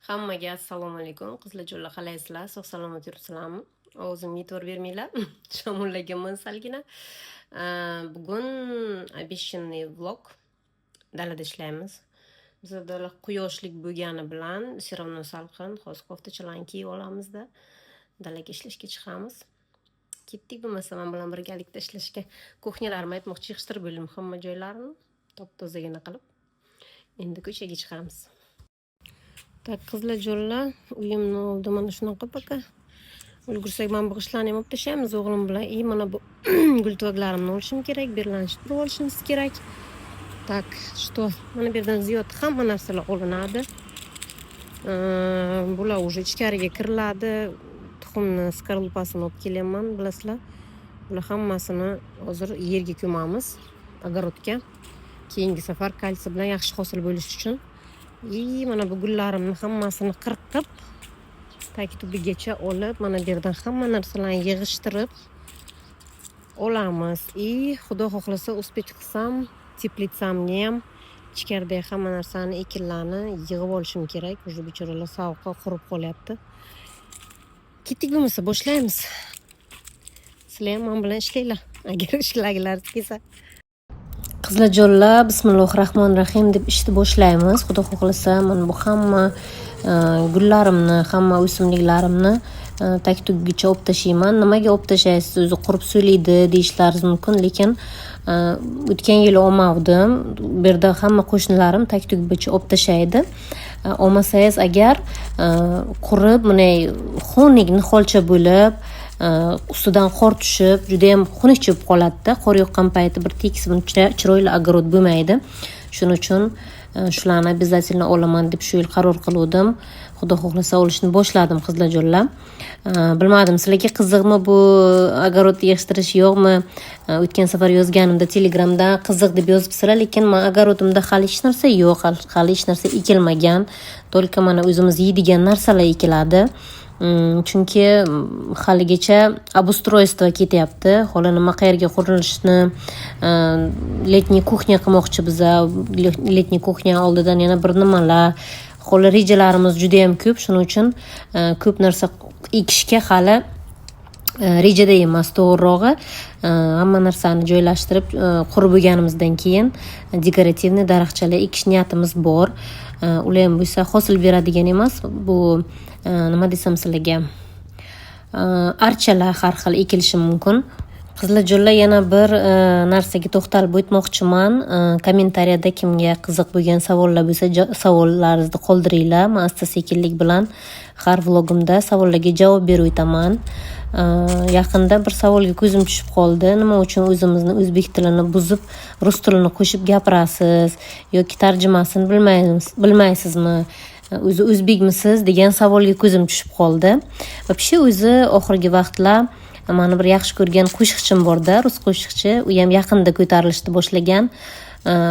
Hammaga assalomu alaykum. Qizlarjonlar, qalaysizlar? Sog' salomat yuribsizlarmi? Ovozimga e'tibor bermanglar. Shamollaganman salgina. Bugun обещанный vlog. Dalada ishlaymiz. Bizda dala quyoshlik bo'lgani bilan все равно salqin. Hozir koftachalarni kiyib olamizda, dalaga ishlashga chiqamiz. Ketdik bo'lmasa men bilan birgalikda ishlashga. Кухня larimni aytmoqchi, yig'ishtirib bo'ldim hamma joylarini top-tozagina qilib. Endi ko'chaga chiqamiz. Так, qizlarjonlar, uyimni oldi mana shunaqa пока. Ulgursak, mana bu g'ishtlarni ham olib tashlaymiz o'g'lim bilan. И mana bu gultuvoqlarimni olishim kerak, berlanishtirib olishimiz kerak. Так, что, mana bu yerdan ziyod hamma narsalar olinadi. Bular уже ichkariga kiriladi. Tuxumni скорлупа sini olib kelyapman, bilasizlar. Bular hammasini hozir yerga ko'mamiz, огород ga. Keyingi safar kalsiy bilan yaxshi hosil bo'lishi uchun. И mana bu gullarimni hammasini qirqib, tag tubigacha olib, mana bu yerdan hamma narsalarni yig'ishtirib olamiz. И Xudo xohlasa, успеть qilsam, теплица mga ham ichkaridagi hamma narsani, ekinlarni yig'ib olishim kerak. Уже bechoralar sovuqqa qurib qolyapti. Ketdik bo'lmasa, boshlaymiz. Sizlar ham men bilan ishlanglar, agar ishlagilaringiz kelsa. Qizlarjonlar, bismillohi rohmanir rohim deb ishni boshlaymiz. Xudo xohlasa, mana bu hamma gullarimni, hamma o'simliklarimni tag tubigacha olib tashlayman. Nimaga olib tashlaysiz, o'zi qurib so'liydi deyishlaringiz mumkin, lekin o'tgan yili olmavdim. Bu yerda hamma qo'shnilarim tag tubigacha olib tashlaydi. Olmasangiz agar, qurib, bunday xunuk niholcha bo'lib, ustidan qor tushib, judayam xunukcha bo'lib qoladida. Qor yoqqan payti bir tekis, chiroyli огород bo'lmaydi. Shuning uchun shularni обязательно olaman deb shu yil qaror qiluvdim. Xudo xohlasa, olishni boshladim, qizlarjonlar. Bilmadim, sizlarga qiziqmi bu огород yig'ishtirish, yo'qmi. O'tgan safar yozganimda Telegramda qiziq deb yozibsizlar, lekin man огород imda hali hech narsa yo'q, hali hech narsa ekilmagan, только mana o'zimiz yeydigan narsalar ekiladi. Chunki haligacha обустройство ketyapti hali, nima, qayerga qurilishni, летний кухня qilmoqchi biza. Летний кухня oldidan yana bir nimalar, hali rejalarimiz judayam ko'p. Shuning uchun ko'p narsa ekishga hali rejada emas. To'g'rirog'i, hamma narsani joylashtirib, qurib bo'lganimizdan keyin декоративный daraxtchalar ekish niyatimiz bor. Ular ham bo'lsa, hosil beradigan emas, bu nima desam sizlarga, archalar har xil ekilishi mumkin. Qizlarjonlar, yana bir narsaga to'xtalib o'tmoqchiman. Kommentariyada kimga qiziq bo'lgan savollar bo'lsa, savollaringizni qoldiringlar. Man asta sekinlik bilan har vlogimda savollarga javob berib o'taman. Yaqinda bir savolga ko'zim tushib qoldi: nima uchun o'zimizni o'zbek tilini buzib, rus tilini qo'shib gapirasiz yoki tarjimasini bilmaysizmi, o'zi o'zbekmisiz, degan savolga ko'zim tushib qoldi. Вообще, o'zi oxirgi vaqtlar mani bir yaxshi ko'rgan qo'shiqchim borda, rus qo'shiqchi, u ham yaqinda ko'tarilishni boshlagan.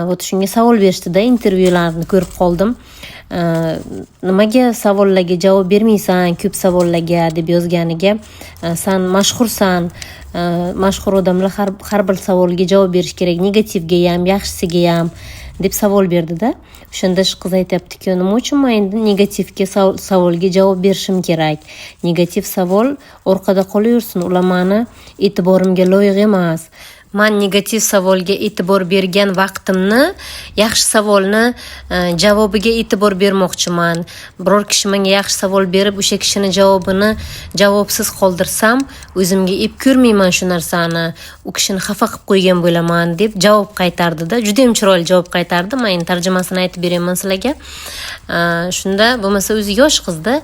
Вот shunga savol berishdida, intervyularni ko'rib qoldim. Nimaga savollarga javob bermaysan ko'p savollarga, deb yozganiga, san mashhursan, mashhur odamlar har bir savolga javob berish kerak, negativga ham, yaxshisiga ham, deb savol berdida. O'shanda shu qiz aytyaptiki: nima uchun man endi negativga savolga javob berishim kerak? Negativ savol orqada qolaversin, ular mani e'tiborimga loyiq emas. Man negativ savolga e'tibor bergan vaqtimni yaxshi savolni javobiga e'tibor bermoqchiman. Biror kishi menga yaxshi savol berib, o'sha kishini javobini javobsiz qoldirsam, o'zimga ep ko'rmayman shu narsani, u kishini xafa qilib qo'ygan bo'laman, deb javob qaytardida. Judayam chiroyli javob qaytardi. Man endi tarjimasini aytib beryapman sizlarga. Shunda bo'lmasa, o'zi yosh qizda,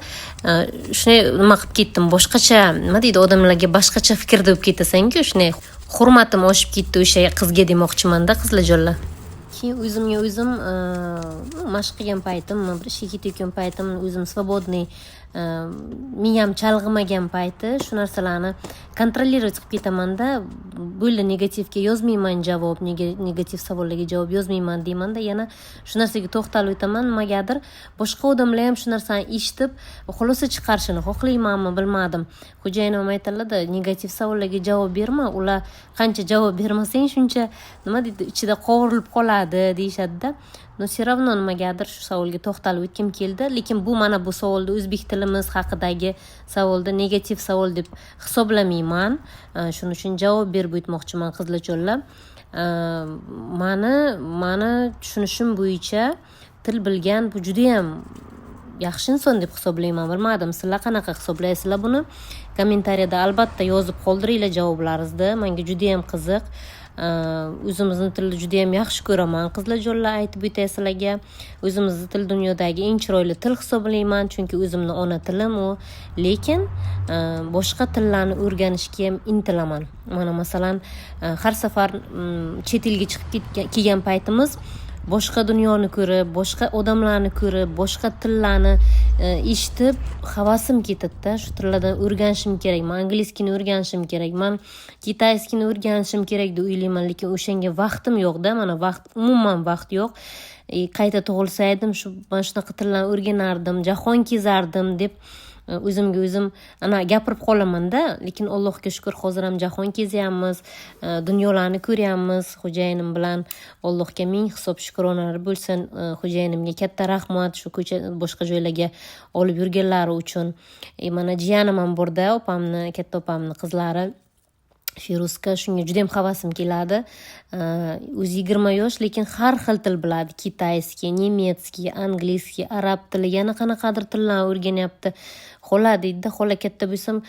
shunday nima qilib ketdim, boshqacha, nima deydi, odamlarga boshqacha fikrda bo'lib ketasanku, shunday hurmatim oshib ketdi o'sha qizga demoqchimanda, qizlarjonlar. Keyin o'zimga o'zim mashq qilgan paytim, bir ishga ketayotgan paytim, o'zim свободный Miyam chalg'imagan payti shu narsalarni контролировать qilib ketamanda. Bo'ldi, negativga yozmayman javob, negativ savollarga javob yozmayman deymanda, yana shu narsaga to'xtalib o'taman. Nimagadir boshqa odamlar ham shu narsani eshitib, xulosa chiqarishini xohlaymanmi, bilmadim. Xo'jayinim ham aytadilarda, negativ savollarga javob berma, ular qancha javob bermasang, shuncha, nima deydi, ichida qovurilib qoladi, deyishadida. Но все равно nimagadir shu savolga to'xtalib o'tgim keldi. Lekin bu, mana bu savolni, o'zbek tilimiz haqidagi savolni negativ savol deb hisoblamayman. Shuning uchun javob berib o'tmoqchiman, qizlarjonlar. Mani tushunishim bo'yicha, til bilgan bu judayam yaxshi inson deb hisoblayman. Bilmadim, sizlar qanaqa hisoblaysizlar buni? Kommentariyada albatta yozib qoldiringlar javoblaringizni, manga judayam qiziq. O'zimizni tilni judayam yaxshi ko'raman, qizlarjonlar, aytib o'tay sizlarga. O'zimizni til dunyodagi eng chiroyli til hisoblayman, chunki o'zimni ona tilim u. Lekin boshqa tillarni o'rganishga ham intilaman. Mana, masalan, har safar chet elga chiqib kelgan paytimiz boshqa dunyoni ko'rib, boshqa odamlarni ko'rib, boshqa tillarni eshitib havasim ketadida. Shu tillardan o'rganishim kerak, man английский ni o'rganishim kerak, man китайский ni o'rganishim kerak deb o'ylayman. Lekin o'shanga vaqtim yo'qda. Mana, vaqt, umuman vaqt yo'q. Qayta tug'ilsa edim, shu mana shunaqa tillarni o'rganardim, jahon kezardim deb o'zimga o'zim ana gapirib qolamanda. Lekin Allohga shukur, hozir ham jahon kezyapmiz, dunyolarni ko'ryapmiz xo'jayinim bilan. Allohga ming hisob shukronalar bo'lsin. Xo'jayinimga katta rahmat, shu ko'cha, boshqa joylarga olib yurganlari uchun. Mana jiyanim ham borda, opamni, katta opamni qizlari Feruzka, shunga judayam havasim keladi. O'zi 20 yosh, lekin har xil til biladi: китайский, немецкий, английский, arab tili, yana qanaqadir tillarni o'rganyapti. Xola, deydida, xola, katta bo'lsam,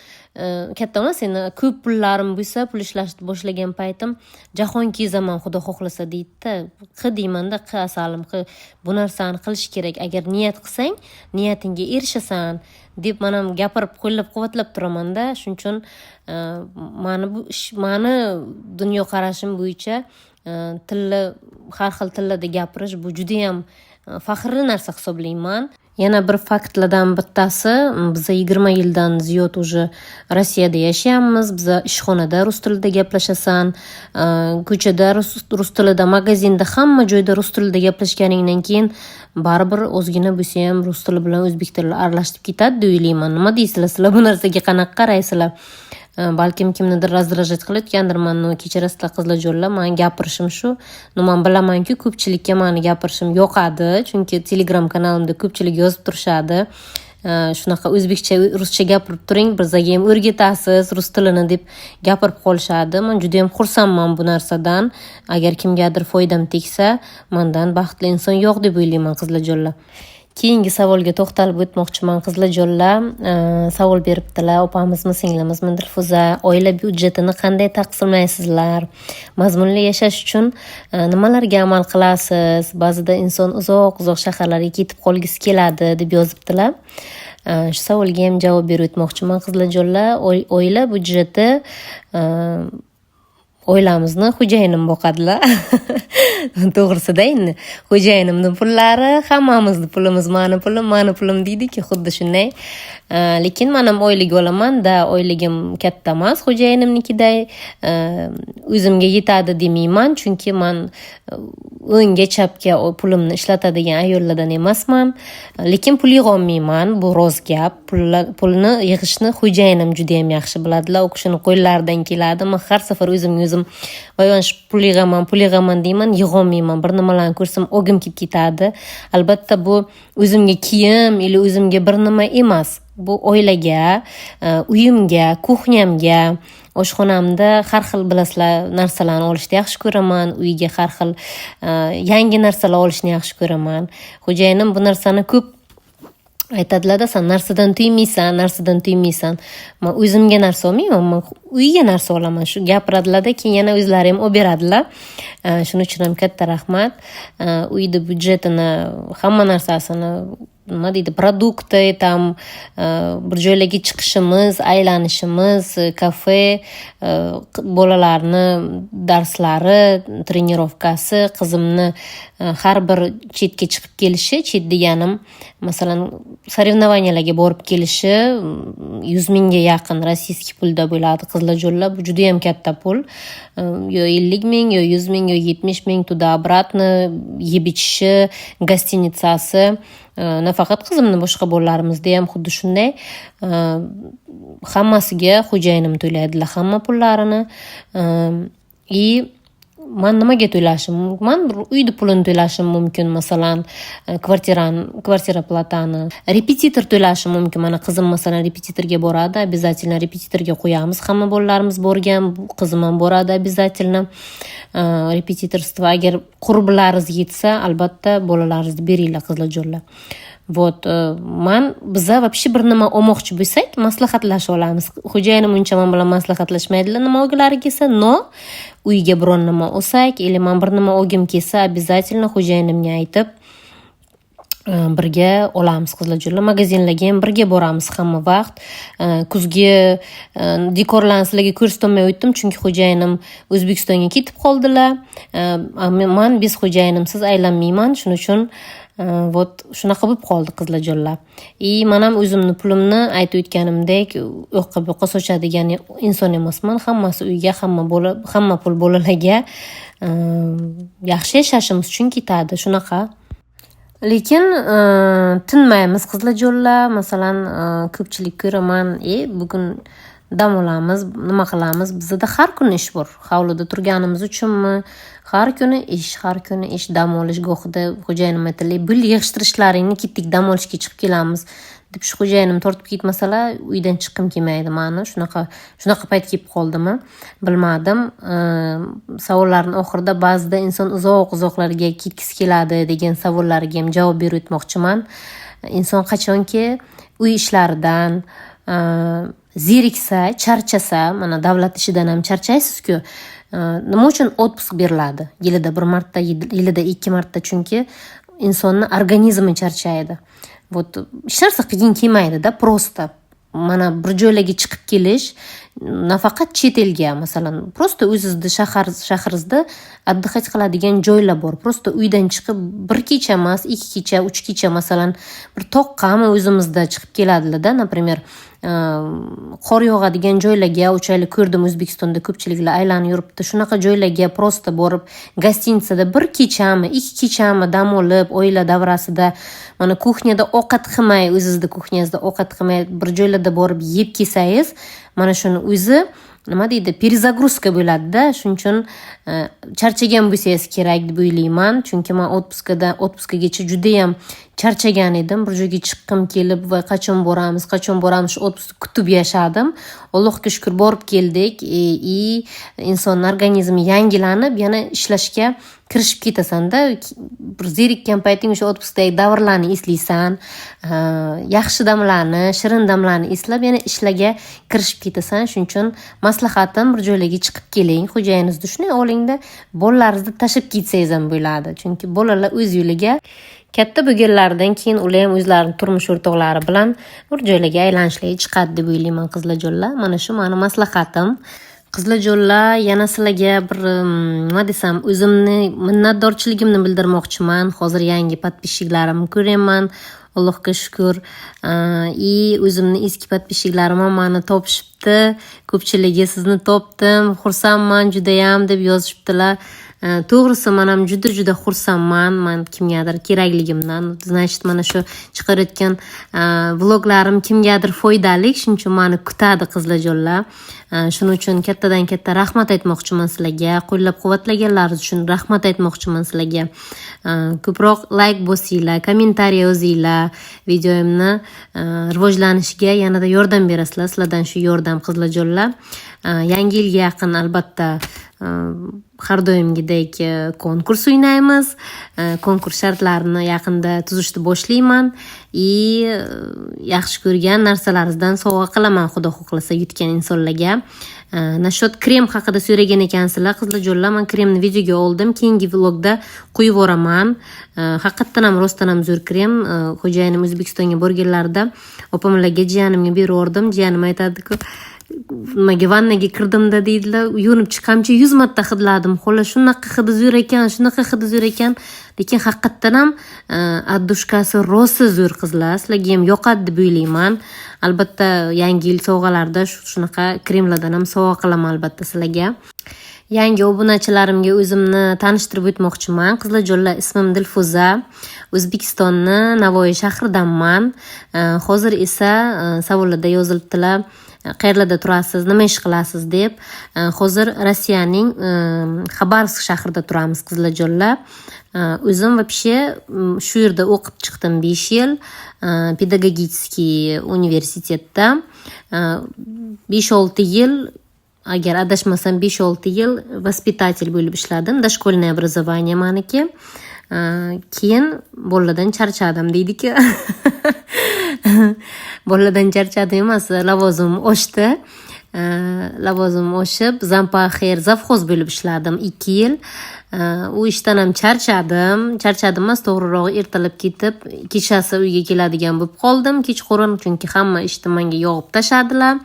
katta emas endi, ko'p pullarim bo'lsa, pul ishlashni boshlagan paytim jahon kezaman, xudo xohlasa, deydida. Qi deymanda, qi, asalim, qi, bu narsani qilish kerak, agar niyat qilsang, niyatingga erishasan, deb man ham gapirib, qo'llab quvvatlab turamanda. Shuning uchun mani bu ish, mani dunyoqarashim bo'yicha tilni, har xil tillarda gapirish bu judayam faxrli narsa hisoblayman. Yana bir faktlardan bittasi: biza 20 yildan ziyod уже Rossiyada yashayapmiz. Biza ishxonada rus tilida gaplashasan, ko'chada rus tilida, magazinda, hamma joyda rus tilida gaplashganingdan keyin baribir ozgina bo'lsa ham rus tili bilan o'zbek tili aralashib ketadi deb o'ylayman. Nima deysizlar sizlar, bu narsaga qanaqa qaraysizlar? Balkim kimnidir раздражать qilayotgandirman, но kechirasizlar, qizlarjonlar, mani gapirishim shu. Но man bilamanki, ko'pchilikka mani gapirishim yoqadi, chunki Telegram kanalimda ko'pchilik yozib turishadi, shunaqa o'zbekcha, ruscha gapirib turing, bizaga ham o'rgatasiz rus tilini, deb gapirib qolishadi. Man judayam xursandman bu narsadan. Agar kimgadir foydam tegsa, mandan baxtli inson yo'q deb o'ylayman, qizlarjonlar. Keyingi savolga to'xtalib o'tmoqchiman, qizlarjonlar. Savol beribdilar opamizmi, singlimizmi, Dilfuza, oila byudjetini qanday taqsimlaysizlar, mazmunli yashash uchun nimalarga amal qilasiz, ba'zida inson uzoq uzoq shaharlarga ketib qolgisi keladi, deb yozibdilar. Shu savolga ham javob berib o'tmoqchiman, qizlarjonlar. Oila byudjeti, oilamizni xo'jayinim boqadilar, to'g'risida. Endi xo'jayinimni pullari hammamizni pulimiz, mani pulim, mani pulim deydiku, xuddi shunday. Lekin man ham oylik olamanda, oyligim katta emas xo'jayinimnikiday. O'zimga yetadi demayman, chunki man o'ngga chapga pulimni ishlatadigan ayollardan emasman. Lekin pul yig'olmayman, bu rost gap. Pulni yig'ishni xo'jayinim judayam yaxshi biladilar, u kishini qo'llaridan keladi. Man har safar o'zimga o'zim voy, mana shu pul yig'aman, pul yig'aman deyman, yig'olmayman. Bir nimalarni ko'rsam, olgim kelib ketadi. Albatta, bu o'zimga kiyim или o'zimga bir nima emas, bu oilaga, uyimga, кухня mga, oshxonamda har xil, bilasizlar, narsalarni olishni yaxshi ko'raman, uyga har xil yangi narsalar olishni yaxshi ko'raman. Xo'jayinim bu narsani ko'p aytadilarda, san narsadan to'ymaysan, narsadan to'ymaysan. Man o'zimga narsa olmayman, man uyga narsa olaman, shu gapiradilarda, keyin yana o'zlari ham olib beradilar. Shuning uchun ham katta rahmat. Uyni byudjetini, hamma narsasini Nima deydi, продукты там, bir joylarga chiqishimiz, aylanishimiz, kafe, bolalarni darslari, тренировка si, qizimni har bir chetga chiqib kelishi, chet deganim, masalan, соревнования larga borib kelishi 100 mingga yaqin российский pulda bo'ladi, qizlarjonlar. Bu judayam katta pul. Yo 50 ming, yo 100 ming, yo 70 ming туда обратно, yeb ichishi, гостиница si. Nafaqat qizimni, boshqa bolalarimizdayam xuddi shunday. Hammasiga xo'jayinim to'laydilar hamma pullarini. И man nimaga to'lashim? Man uyni pulini to'lashim mumkin, masalan, kvartirani, квартплата ni, repetitor to'lashim mumkin. Mana qizim, masalan, repetitorga boradi, обязательно repetitorga qo'yamiz. Hamma bolalarimiz borgan, qizim ham boradi обязательно репетиторство. Agar qurblaringiz yetsa, albatta bolalaringizni beringlar, qizlarjonlar. Вот man, biza вообще bir nima olmoqchi bo'lsak, maslahatlashib olamiz. Xo'jayinim uncha man bilan maslahatlashmaydilar nima olgilari kelsa, но uyga biron nima olsak или man bir nima olgim kelsa, обязательно xo'jayinimga aytib, birga olamiz, qizlarjonlar. Magazinlarga ham birga boramiz hamma vaqt. Kuzgi dekorlarni sizlarga ko'rsatolmay o'tdim, chunki xo'jayinim O'zbekistonga ketib qoldilar. Man без xo'jayinimsiz aylanmayman, shuning uchun вот shunaqa bo'lib qoldi, qizlarjonlar. И man ham o'zimni pulimni, aytib o'tganimdek, u yoqqa bu yoqqa sochadigan inson emasman. Hammasi uyga, hamma bola, hamma pul bolalarga, yaxshi yashashimiz uchun ketadi, shunaqa. Lekin tinmaymiz, qizlarjonlar. Masalan, ko'pchilik ko'raman, bugun dam olamiz, nima qilamiz? Bizada har kuni ish bor. Hovlida turganimiz uchunmi, har kuni ish, har kuni ish. Dam olish gohida xo'jayinim aytadilar: "Bo'ldi yig'ishtirishlaringni, ketdik, dam olishga chiqib kelamiz", deb shu xo'jayinim tortib ketmasalar, uydan chiqqim kelmaydi mani. Shunaqa payt kelib qoldimi, bilmadim. Savollarni oxirida ba'zida inson uzoq uzoqlarga ketgisi keladi degan savollarga ham javob berib o'tmoqchiman. Inson qachonki uy ishlaridan zeriksa, charchasa, mana davlat ishidan ham charchaysizku. Nima uchun отпуск beriladi yilida bir marta, yilida ikki marta? Chunki insonni organizmi charchaydi. Вот hech narsa qilging kelmaydida просто. Mana bir joylarga chiqib kelish, nafaqat chet elga, masalan, просто o'zizni shahringizda отдыхать qiladigan joylar bor. Просто uydan chiqib bir kecha emas, ikki kecha, uch kecha, masalan, bir toqqami o'zimizda chiqib keladilarda, например, qor yog'adigan joylarga. O'chaylik, ko'rdim, O'zbekistonda ko'pchiliklar aylanib yuribdi. Shunaqa joylarga просто borib, гостиница da bir kechami, ikki kechami dam olib, oila davrasida, mana кухня da ovqat qilmay, o'zizni кухня ngizda ovqat qilmay, bir joylarda borib yeb kelsangiz, mana shuni o'zi, nima deydi, перезагрузка bo'ladida. Shuning uchun charchagan bo'lsangiz kerak deb o'ylayman, chunki man отпуска gacha judayam charchagan edim. Bir joyga chiqqim kelib va qachon boramiz, qachon boramiz, shu отпуск ni kutib yashadim. Allohga shukur, borib keldik. И insonni organizmi yangilanib, yana ishlashga kirishib ketasanda. Bir zerikkan payting o'sha отпуск dagi davrlarni eslaysan, yaxshi damlarni, shirin damlarni eslab, yana ishlarga kirishib ketasan. Shuning uchun maslahatim, bir joylarga chiqib keling, xo'jayiningizni shunday olingda, bolalaringizni tashlab ketsangiz ham bo'ladi, chunki bolalar o'z yo'liga katta bo'lganlaridan keyin ular ham o'zlarini turmush o'rtoqlari bilan bir joylarga aylanishlarga chiqadi deb o'ylayman, qizlarjonlar. Mana shu mani maslahatim, qizlarjonlar. Yana sizlarga bir, nima desam, o'zimni minnatdorchiligimni bildirmoqchiman. Hozir yangi подписчик larimni ko'ryapman, Allohga shukur. И o'zimni eski подписчик larim ham mani topishibdi. Ko'pchiligi "Sizni topdim, xursandman judayam", deb yozishibdilar. To'g'risi, man ham juda juda xursandman man kimgadir kerakligimdan. Значит, mana shu chiqarayotgan vloglarim kimgadir foydali, shuning uchun mani kutadi, qizlarjonlar. Shuning uchun kattadan katta rahmat aytmoqchiman sizlarga, qo'llab quvvatlaganlaringiz uchun rahmat aytmoqchiman sizlarga. Ko'proq layk bosinglar, kommentariy yozinglar, videomni rivojlanishiga yanada yordam berasizlar. Sizlardan shu yordam, qizlarjonlar. Yangi yilga yaqin albatta har doimgidek konkurs o'ynaymiz. Konkurs shartlarini yaqinda tuzishni boshlayman и yaxshi ko'rgan narsalaringizdan sovg'a qilaman, Xudo xohlasa, yutgan insonlarga. Насчет krem haqida so'ragan ekansizlar, qizlarjonlar. Man kremni videoga oldim, keyingi vlogda qo'yib yuboraman. Haqiqatdan ham, rostdan ham zo'r krem. Xo'jayinim O'zbekistonga borganlarida opamlarga, jiyanimga berib yubordim. Jiyanim aytadiku: "Nimaga, vannaga kirdimda, – deydilar, – yuvinib chiqqancha 100 marta hidladim, xo'las, shunaqa hidi zo'r ekan, shunaqa hidi zo'r ekan." Lekin haqiqatdan ham отдушка si rosa zo'r, qizlar, sizlarga ham yoqadi deb o'ylayman. Albatta, Yangi yil sovg'alarida shunaqa kremlardan ham sovg'a qilaman albatta sizlarga. Yangi obunachilarimga o'zimni tanishtirib o'tmoqchiman. Qizlarjonlar, ismim Dilfuza, O'zbekistonni Navoiy shahridanman. Hozir esa savollarda yozilibdilar, qayerlarda turasiz, nima ish qilasiz deb. Hozir Rossiyaning Xabarovsk shahrida turamiz, qizlarjonlar. O'zim вообще shu yerda o'qib chiqdim 5 yil педагогический universitetda. 5-6 yil, agar adashmasam, 5-6 yil воспитатель bo'lib ishladim, дошкольное образование maniki. Keyin bolalardan charchadim deydiku, bolalardan charchadim emas, lavozimim oshdi. Lavozimim oshib, зампоохр, завхоз bo'lib ishladim 2 yil. U ishdan ham charchadim, charchadim emas, to'g'rirog'i, ertalab ketib, kechasi uyga keladigan bo'lib qoldim, kechqurun, chunki hamma ishni manga yog'ib tashladilar.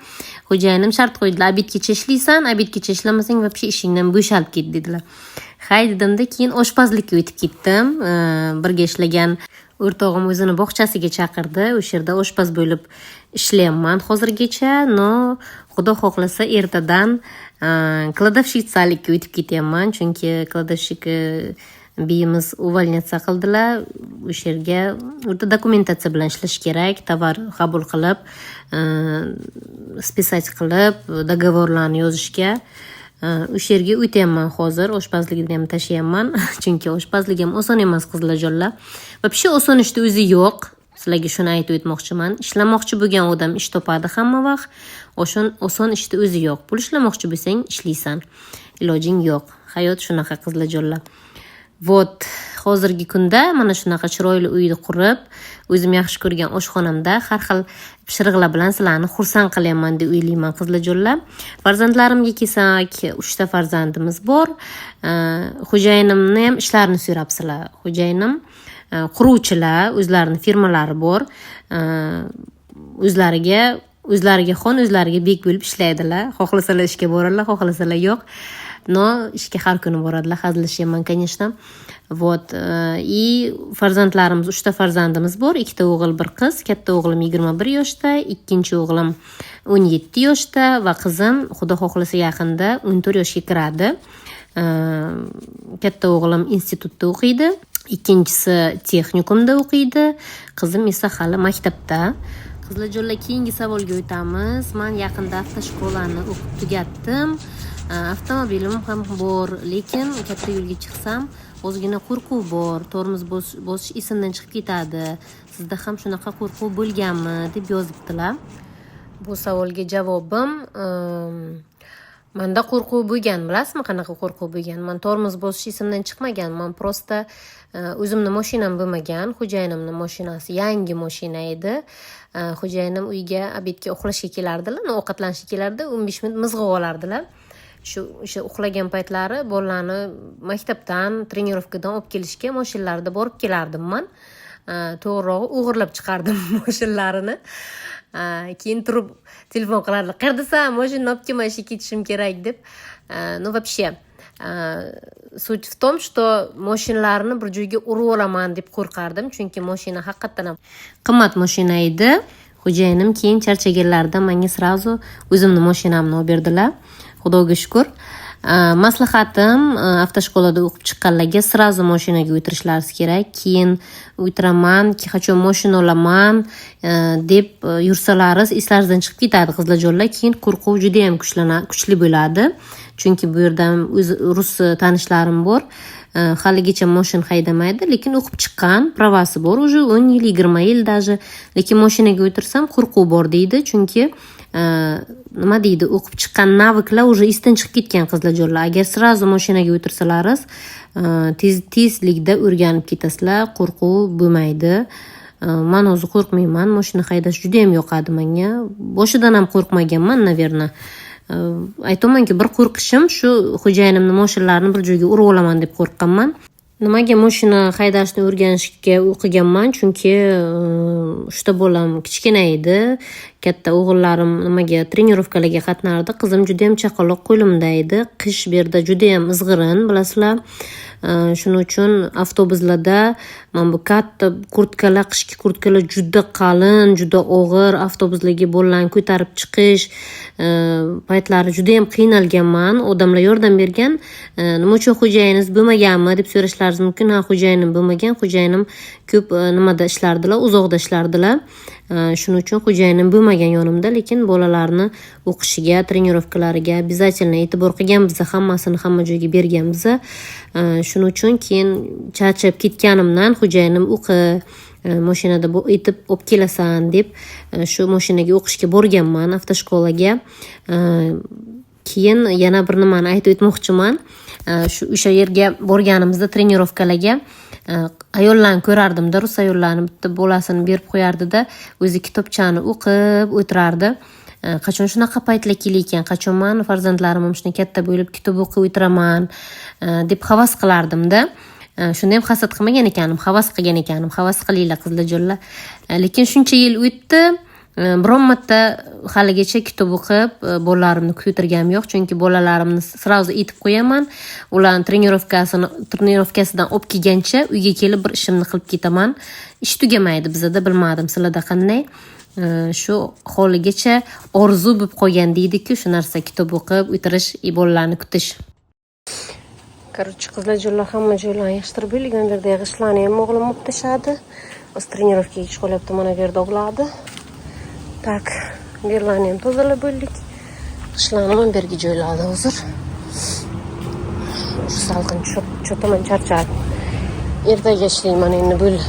Xo'jayinim shart qo'ydilar: "Обед gacha ishlaysan, обед gacha ishlamasang, вообще ishingdan bo'shalib ket", dedilar. Hay dedimda, keyin oshpazlikka o'tib ketdim. Birga ishlagan o'rtog'im o'zini bog'chasiga chaqirdi, o'sha yerda oshpaz bo'lib ishlayapman hozirgacha. Но xudo xohlasa, ertadan кладовщица likka o'tib ketyapman, chunki кладовщик beyimiz увольняться qildilar. O'sha yerga, u yerda dokumentatsiya bilan ishlash kerak, tovar qabul qilib, списать qilib, договор larni yozishga. O'sha yerga o'tyapman hozir. Oshpazlikni ham tashlayapman, chunki oshpazlik ham oson emas, qizlarjonlar. Вообще oson ishni o'zi yo'q, sizlarga shuni aytib o'tmoqchiman. Ishlamoqchi bo'lgan odam ish topadi hamma vaqt. Oson ishni o'zi yo'q. Pul ishlamoqchi bo'lsang, ishlaysan, ilojing yo'q, hayot shunaqa, qizlarjonlar. Вот, hozirgi kunda mana shunaqa chiroyli uyni qurib, o'zim yaxshi ko'rgan oshxonamda har xil pishiriqlar bilan sizlarni xursand qilyapman deb o'ylayman, qizlarjonlar. Farzandlarimga kelsak, uchta farzandimiz bor. Xo'jayinimni ham ishlarini so'rabsizlar. Xo'jayinim quruvchilar, o'zlarini firmalari bor. O'zlariga xon, o'zlariga bek bo'lib ishlaydilar. Xohlasalar, ishga boradilar, xohlasalar, yo'q. Но ishga har kuni boradilar, hazillashyapman, конечно. Вот, и farzandlarimiz, uchta farzandimiz bor: ikkita o'g'il, bir qiz. Katta o'g'lim 21 yoshda, ikkinchi o'g'lim 17 yoshda va qizim, xudo xohlasa, yaqinda 14 yoshga kiradi. Katta o'g'lim institutda o'qiydi, ikkinchisi texnikumda o'qiydi, qizim esa hali maktabda. Qizlarjonlar, keyingi savolga o'tamiz. Man yaqinda автошкола ni o'qib tugatdim. Avtomobilim ham bor, lekin katta yo'lga chiqsam, ozgina qo'rquv bor, tormoz bosish esimdan chiqib ketadi. Sizda ham shunaqa qo'rquv bo'lganmi, deb yozibdilar. Bu savolga javobim: manda qo'rquv bo'lgan. Bilasizmi, qanaqa qo'rquv bo'lgan? Man tormoz bosish esimdan chiqmagan, man просто o'zimni moshinam bo'lmagan, xo'jayinimni moshinasi, yangi moshina edi. Xo'jayinim uyga обед ga uxlashga kelardilar, ovqatlanishga kelardi, 15 minut mizg'ib olardilar. Shu o'sha uxlagan paytlari bolalarni maktabdan, тренировка dan olib kelishga moshinlarida borib kelardim man. To'g'rirog'i, o'g'irlab chiqardim moshinlarini. Keyin turib telefon qilardilar: "Qayerdasan, moshinani olib kelma, ishga ketishim kerak", deb. Ну, вообще суть в том, что moshinlarni bir joyga urib yuboraman deb qo'rqardim, chunki moshina haqiqatdan ham qimmat moshina edi. Xo'jayinim keyin charchaganlarida menga сразу o'zimni moshinamni olib berdilar, xudoga shukur. Maslahatim автошкола da o'qib chiqqanlarga сразу moshinaga o'tirishlari kerak. Keyin o'tiraman, qachon moshina olaman deb yursalaringiz, eslaringizdan chiqib ketadi, qizlarjonlar. Keyin qo'rquv judayam kuchli bo'ladi, chunki bu yerda o'zi rus tanishlarim bor, haligacha moshin haydamaydi, lekin o'qib chiqqan, права si bor уже 10 yil, 20 yil даже, lekin moshinaga o'tirsam, qo'rquv bor deydi, chunki nima deydi, o'qib chiqqan навык lar уже esdan chiqib ketgan, qizlarjonlar. Agar сразу moshinaga o'tirsalaringiz, tez tezlikda o'rganib ketasizlar, qo'rquv bo'lmaydi. Man o'zi qo'rqmayman, moshina haydash judayam yoqadi manga, boshidan ham qo'rqmaganman, наверное. Aytyapmanku, bir qo'rqishim shu, xo'jayinimni moshinalarini bir joyga urib olaman deb qo'rqqanman. Nimaga moshina haydashni o'rganishga o'qiganman? Chunki uchta bolam kichkina edi. Katta o'g'illarim nimaga, trenirovkalarga qatnardi. Qizim judayam chaqaloq, qo'limda edi. Qish bu yerda judayam izg'irin, bilasizlar. Shuning uchun avtobuslarda mana bu katta kurtkalar, qishki kurtkalar juda qalin, juda og'ir. Avtobuslarga bolalarni ko'tarib chiqish paytlari judayam qiynalganman. Odamlar yordam bergan. Nima uchun xo'jayiningiz bo'lmaganmi deb so'rashlaringiz mumkin. Ha, xo'jayinim bo'lmagan. Xo'jayinim ko'p nimada ishlardilar, uzoqda ishlardilar. Shuning uchun xo'jayinim bo'lmagan yonimda, lekin bolalarni o'qishiga, trenirovkalariga обязательно e'tibor qilganmiz, hammasini hamma joyga berganmiz. Shuning uchun keyin charchab ketganimdan xo'jayinim o'qi, mashinada etib olib kelasan deb, shu mashinaga o'qishga borganman, автошкола ga. Keyin yana bir nimani aytib o'tmoqchiman. Shu o'sha yerga borganimizda, trenirovkalarga, ayollarni ko'rardimda, rus ayollarini. Bitta bolasini berib qo'yardida, o'zi kitobchani o'qib o'tirardi. Qachon shunaqa paytlar kelar ekan, qachon mani farzandlarim ham shunday katta bo'lib kitob o'qib o'tiraman deb havas qilardimda. Shunda ham hasad qilmagan ekanim, havas qilgan ekanim. Havas qilinglar, qizlarjonlar. Lekin shuncha yil o'tdi, biron marta haligacha kitob o'qib bolalarimni kutib o'tirganim yo'q, chunki bolalarimni сразу aytib qo'yaman, ularni trenirovkasidan olib kelgancha uyga kelib bir ishimni qilib ketaman. Ish tugamaydi bizada, bilmadim, sizlarda qanday. Shu holigacha orzu bo'lib qolgan deydiku shu narsa, kitob o'qib o'tirish, bolalarni kutish. Короче, qizlarjonlar, hamma joylarni yig'ishtirib bo'ldik. Mana bu yerda g'ishtlarni ham o'g'lim olib tashladi. Hozir trenirovkaga chiqyapti, mana bu yerda ovladi. Так, bu yerlarni ham tozalab bo'ldik. G'ishtlarni mana bu yerga joyladi hozir. Shu salqin, что-то man charchadim. Ertaga ishlayman endi, bo'ldi.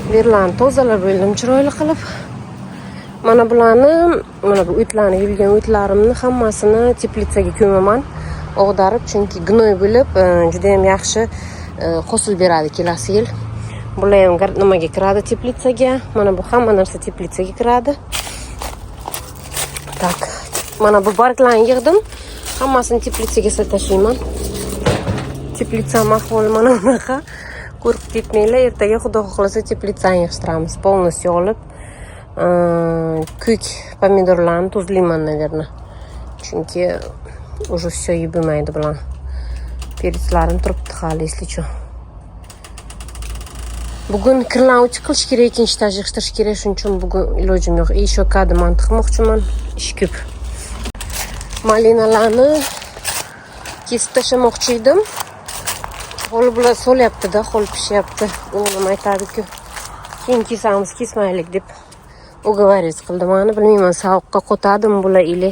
Bu yerlarni tozalab bo'ldim chiroyli qilib. Mana bularni, mana bu o'tlarni, yulgan o'tlarimni hammasini teplitsaga ko'maman og'darib, chunki гной bo'lib, judayam yaxshi hosil beradi kelasi yil. Bular ham nimaga kiradi, teplitsaga. Mana bu hamma narsa teplitsaga kiradi. Так, mana bu barglarni yig'dim, hammasini teplitsaga tashlayman. Teplitsam ahvoli mana bunaqa, qo'rqib ketmanglar. Ertaga, xudo xohlasa, teplitsani yig'ishtiramiz полностью olib. Ko'k pomidorlarni tuzlayman, наверное, chunki уже все, yeb bo'lmaydi bularni. Перец larim turibdi hali, если что. Bugun kirlarni утюг qilish kerak, ikkinchi etaj yig'ishtirish kerak, shuning uchun bugun ilojim yo'q. Еще kadi manti qilmoqchiman, ish ko'p. Malinalarni kesib tashlamoqchi edim, holi bular solyaptida, holi pishyapti. O'g'lim aytadiku, keyin kesamiz, kesmaylik deb уговорить qildi mani. Bilmayman, sovuqqa qotadimi bular или.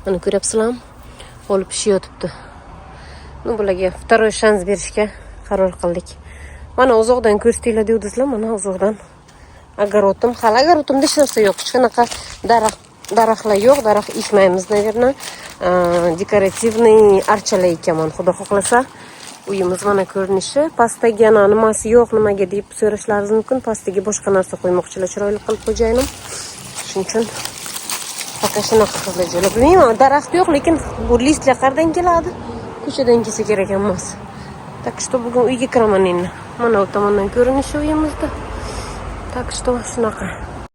Mana, ko'ryapsizlarmi, holi pishayotibdi. Ну, bularga второй шанс berishga qaror qildik. Mana, uzoqdan ko'rsatinglar devdingizlar, mana uzoqdan огород im. Hali огород imda hech narsa yo'q, hech qanaqa daraxtlar yo'q, daraxt ekmaymiz, наверное. Декоративный archalar ekaman, xudo xohlasa. Uyimiz mana ko'rinishi. Pastdagi ana nimasi yo'q, nimaga deb so'rashlaringiz mumkin. Pastiga boshqa narsa qo'ymoqchilar chiroyli qilib xo'jayinim, shuning uchun пока shunaqa, qizlarjonlar. Bilmayman, daraxt yo'q, lekin bu лист lar qayerdan keladi? Ko'chadan kelsa kerak hammasi. Так что bugun uyga kiraman endi. Mana u tomondan ko'rinishi uyimizda. Так что shunaqa.